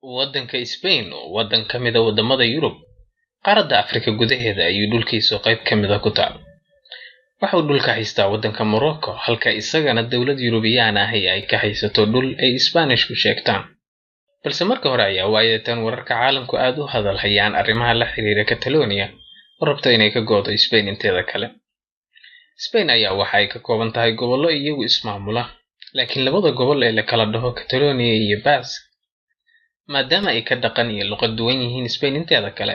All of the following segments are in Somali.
Waddanka Spain oo waddan ka mid ah waddamada Yurub, qaaradda Afrika gudaheeda ayuu dhulkiisu qayb ka mid ah ku taal. Waxa uu dhulka haystaa waddanka Morocco, halka isagana dowlad Yurubiyaan ahi ay ka haysato dhul ay Isbaanishku sheegtaan. Balse marka hore ayaa waayatan wararka caalamku aad u hadal hayaan arrimaha la xiriira Catalonia oo rabta inay ka go'do Spain inteeda kale. Spain ayaa waxa ay ka kooban tahay gobollo iyagu ismaamula, laakiin labada gobol ee la kala dhaho Catalonia iyo Basque, maadaama ay ka dhaqan iyo luqad duwan yihiin Spain inteeda kale,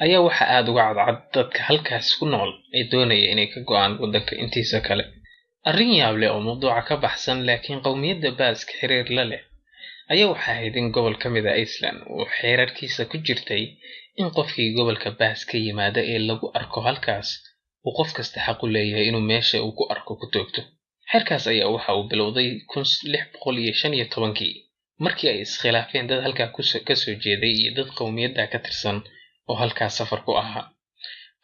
ayaa waxa aad uga cadcad dadka halkaas ku nool ee doonaya inay ka go'aan waddanka intiisa kale. Arrin yaab leh oo mawduuca ka baxsan laakiin qowmiyadda Basque xiriir la leh ayaa waxa ahayd in gobol ka mid ah Iceland uu xeerarkiisa ku jirtay in qofkii gobolka Basque ka yimaada ee lagu arko halkaas uu qof kasta xaq u leeyahay inuu meesha uu ku arko ku toogto. Xeerkaas ayaa waxa uu bilowday 1615kii markii ay iskhilaafeen dad halkaa ka soo jeeday iyo dad qowmiyadda ka tirsan oo halkaas safar ku ahaa.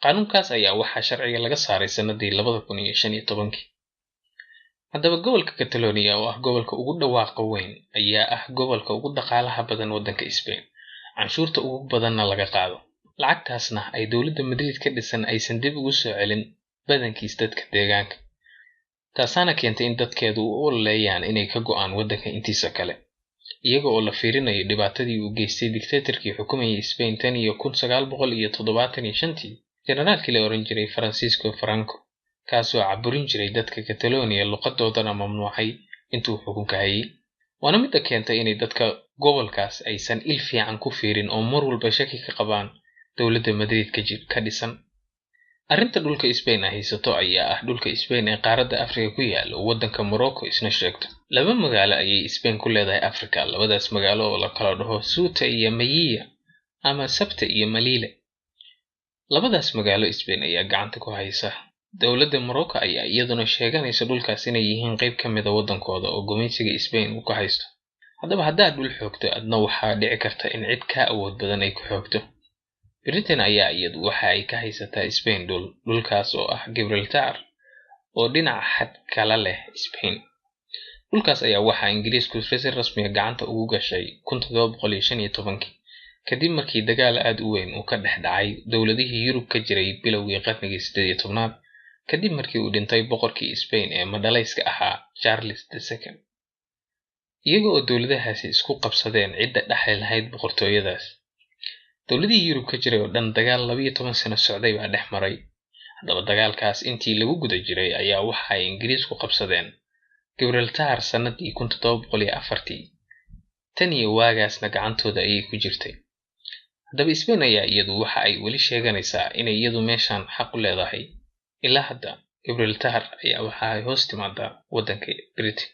Qaanuunkaas ayaa waxaa sharciga laga saaray sanadii 2015kii. Haddaba gobolka Catalonia oo ah gobolka ugu dhawaaqa weyn ayaa ah gobolka ugu dhaqaalaha badan waddanka Spain, canshuurta ugu badanna laga qaado. Lacagtaasna ay dowladda Madrid ka dhisan aysan dib ugu soo celin badankiis dadka deegaanka. Taasaana keentay in dadkeedu u ololeeyaan inay ka go'aan waddanka intiisa kale, iyaga oo la fiirinayo dhibaatadii uu geystay dictatorkii xukumayay Spain tan iyo 1975tii, generaalkii la oran jiray Francisco Franco, kaasoo caburin jiray dadka Catalonia luqadoodana mamnuucay intuu xukunka hayay. Waana midda keentay inay dadka gobolkaas aysan il fiican ku fiirin oo mar walba shaki ka qabaan dowladda Madrid ka dhisan. Arrinta dhulka Spain ay haysato ayaa ah dhulka Spain ee qaaradda Afrika ku yaal oo waddanka Morocco isna sheegto. Laba magaalo ayay Spain ku leedahay Afrika, labadaas magaalo oo la kala dhaho Ceuta iyo Melilla ama Sabta iyo Melilla. Labadaas magaalo Spain ayaa gacanta ku haysa. Dowladda Morocco ayaa iyaduna sheeganaysa dhulkaas inay yihiin qayb ka mid ah waddankooda oo gumaysiga Spain uu ku haysto. Haddaba haddaad dhul xoogto, adna waxaa dhici karta in cid kaa awood badan ay ku xoogto. Britain ayaa iyadu waxa ay ka haysataa Spain dhul, dhulkaas oo ah Gibraltar oo dhinaca xad kala leh Spain. Dhulkaas ayaa waxaa Ingiriisku si rasmi ah gacanta ugu gashay 1715kii, kadib markii dagaal aad u weyn uu ka dhex dhacay dowladihii Yurub ka jiray bilowgii qarnigii 18aad, kadib markii uu dhintay boqorkii Spain ee madhalayska ahaa Charles II. Iyaga oo dowladahaasi isku qabsadeen cidda dhaxli lahayd boqortooyadaas. Dowladihii Yurub ka jiray oo dhan dagaal 12 sano socday baa dhex maray. Haddaba dagaalkaas intii lagu guda jiray ayaa waxa ay Ingiriisku qabsadeen Gibraltar sanadii 1704tii. Tan iyo waagaasna gacantooda ayay ku jirtay. Haddaba Spain ayaa iyadu waxa ay weli sheeganaysaa inay iyadu meeshan xaq u leedahay. Ilaa hadda Gibraltar ayaa waxa ay hoos timaadaa waddanka Britain.